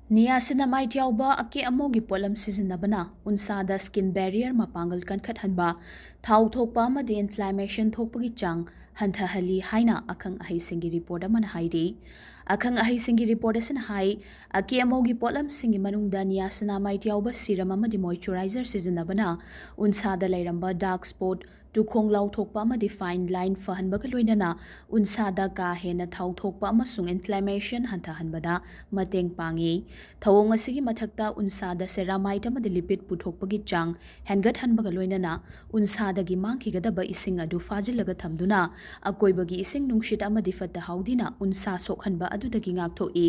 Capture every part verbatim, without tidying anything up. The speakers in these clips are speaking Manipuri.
Niacinamide ꯌꯥꯎꯕ ꯑꯀꯦ ꯑꯃꯧꯒꯤ ꯄꯣꯠꯂꯝ ꯁꯤꯖꯤꯟꯅꯕꯅ ꯎꯟꯁꯥꯗ skin barrier ꯃꯄꯥꯡꯒꯜ ꯀꯟꯈꯠꯍꯟꯕ, ꯊꯥꯎ ꯊꯣꯛꯄ ꯑꯃꯗꯤ inflammation ꯊꯣꯛꯄꯒꯤ ꯆꯥꯡ ꯍꯟꯊꯍꯜꯂꯤ ꯍꯥꯏꯅ ꯑꯈꯪ ꯑꯍꯩꯁꯤꯡꯒꯤ ꯔꯤꯄꯣꯔꯠ ꯑꯃꯅ ꯍꯥꯏꯔꯤ꯫ ꯑꯈꯪ ꯑꯍꯩꯁꯤꯡꯒꯤ ꯔꯤꯄꯣꯔꯠ ꯑꯁꯤꯅ ꯍꯥꯏ, ꯑꯀꯦ ꯑꯃꯧꯒꯤ ꯄꯣꯠꯂꯝꯁꯤꯡꯒꯤ ꯃꯅꯨꯡꯗ niacinamide ꯌꯥꯎꯕ serum ꯑꯃꯗꯤ moisturizer ꯁꯤꯖꯤꯟꯅꯕꯅ ꯎꯟꯁꯥꯗ ꯂꯩꯔꯝꯕ dark spot, ꯇꯨꯈꯣꯡ ꯂꯥꯎꯊꯣꯛꯄ ꯑꯃꯗꯤ fine line ꯐꯍꯟꯕꯒ ꯂꯣꯏꯅꯅ ꯎꯟꯁꯥꯗ ꯀꯥ ꯍꯦꯟꯅ ꯊꯥꯎ ꯊꯣꯛꯄ ꯑꯃꯁꯨꯡ inflammation ꯍꯟꯊꯍꯟꯕꯗ ꯃꯇꯦꯡ ꯄꯥꯡꯏ꯫ ꯊꯧꯑꯣꯡ ꯑꯁꯤꯒꯤ ꯃꯊꯛꯇ ꯎꯟꯁꯥꯗ ceramide ꯑꯃꯗꯤ lipid ꯄꯨꯊꯣꯛꯄꯒꯤ ꯆꯥꯡ ꯍꯦꯟꯒꯠꯍꯟꯕꯒ ꯂꯣꯏꯅꯅ ꯎꯟꯁꯥꯗꯒꯤ ꯃꯥꯡꯈꯤꯒꯗꯕ ꯏꯁꯤꯡ ꯑꯗꯨ ꯐꯥꯖꯤꯜꯂꯒ ꯊꯝꯗꯨꯅ ꯑꯀꯣꯏꯕꯒꯤ ꯏꯁꯤꯡ ꯅꯨꯡꯁꯤꯠ ꯑꯃꯗꯤ ꯐꯠꯇ ꯍꯥꯎꯗꯤꯅ ꯎꯟꯁꯥ ꯁꯣꯛꯍꯟꯕ ꯑꯗꯨꯗꯒꯤ ꯉꯥꯛꯊꯣꯛꯏ꯫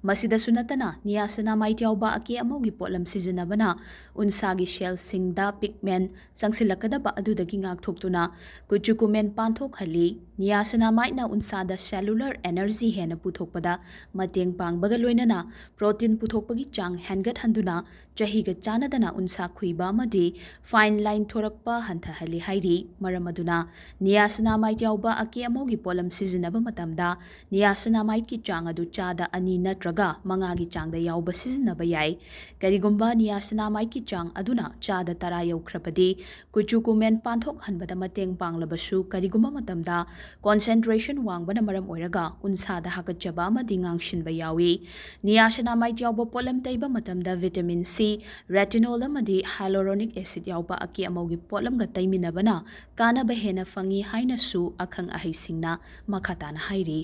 ꯃꯁꯤꯗꯁꯨ ꯅꯠꯇꯅ niacinamide ꯌꯥꯎꯕ ꯑꯀꯦ ꯑꯃꯧꯒꯤ ꯄꯣꯠꯂꯝ ꯁꯤꯖꯤꯟꯅꯕꯅ ꯎꯟꯁꯥꯒꯤ cellꯁꯤꯡꯗ pigment ꯆꯪꯁꯤꯜꯂꯛꯀꯗꯕ ꯑꯗꯨꯗꯒꯤ ꯉꯥꯛꯊꯣꯛꯇꯨꯅ ꯀꯨꯆꯨ ꯀꯨꯃꯦꯟ ꯄꯥꯟꯊꯣꯛꯍꯜꯂꯤ꯫ Niacinimadeꯅ ꯎꯟꯁꯥꯗ cellular energy ꯍꯦꯟꯅ ꯄꯨꯊꯣꯛꯄꯗ ꯃꯇꯦꯡ ꯄꯥꯡꯕꯒ ꯂꯣꯏꯅꯅ protein ꯄꯨꯊꯣꯛꯄꯒꯤ ꯆꯥꯡ ꯍꯦꯟꯒꯠꯍꯟꯗꯨꯅ ꯆꯍꯤꯒ ꯆꯥꯟꯅꯗꯅ ꯎꯟꯁꯥ ꯈꯨꯏꯕ ꯑꯃꯗꯤ fine line ꯊꯣꯔꯛꯄ ꯍꯟꯊꯍꯜꯂꯤ ꯍꯥꯏꯔꯤ꯫ ꯃꯔꯝ ꯑꯗꯨꯅ niacinamide ꯌꯥꯎꯕ ꯑꯀꯦ ꯑꯃꯧꯒꯤ ꯄꯣꯠꯂꯝ ꯁꯤꯖꯤꯟꯅꯕ ꯃꯇꯝꯗ niacinamadekꯤ ꯆꯥꯡ ꯑꯗꯨ ꯆꯥꯗ ꯑꯅꯤ ꯅꯠꯇ꯭ꯔꯒ ꯃꯉꯥꯒꯤ ꯆꯥꯡꯗ ꯌꯥꯎꯕ ꯁꯤꯖꯤꯟꯅꯕ ꯌꯥꯏ꯫ ꯀꯔꯤꯒꯨꯝꯕ niacinamadekꯤ ꯆꯥꯡ ꯑꯗꯨꯅ ꯆꯥꯗ ꯇꯔꯥ ꯌꯧꯈ꯭ꯔꯕꯗꯤ ꯀꯨꯆꯨ ꯀꯨꯃꯦꯟ ꯄꯥꯟꯊꯣꯛꯍꯟꯕꯗ ꯃꯇꯦꯡ ꯄꯥꯡꯂꯕꯁꯨ, ꯀꯔꯤꯒꯨꯝꯕ ꯃꯇꯝꯗ concentration ꯋꯥꯡꯕꯅ ꯃꯔꯝ ꯑꯣꯏꯔꯒ ꯎꯟꯁꯥꯗ ꯍꯥꯀꯠꯆꯕ ꯑꯃꯗꯤ ꯉꯥꯡꯁꯤꯟꯕ ꯌꯥꯎꯏ꯫ Niacinamide ꯌꯥꯎꯕ ꯄꯣꯠꯂꯝ ꯇꯩꯕ ꯃꯇꯝꯗ vitamin C, retinol ꯑꯃꯗꯤ hyaluronic acid ꯌꯥꯎꯕ ꯑꯀꯦ ꯑꯃꯧꯒꯤ ꯄꯣꯠꯂꯝꯒ ꯇꯩꯃꯤꯟꯅꯕꯅ ꯀꯥꯟꯅꯕ ꯍꯦꯟꯅ ꯐꯪꯏ ꯍꯥꯏꯅꯁꯨ ꯑꯈꯪ ꯑꯍꯩꯁꯤꯡꯅ ꯃꯈꯥ ꯇꯥꯅ ꯍꯥꯏꯔꯤ꯫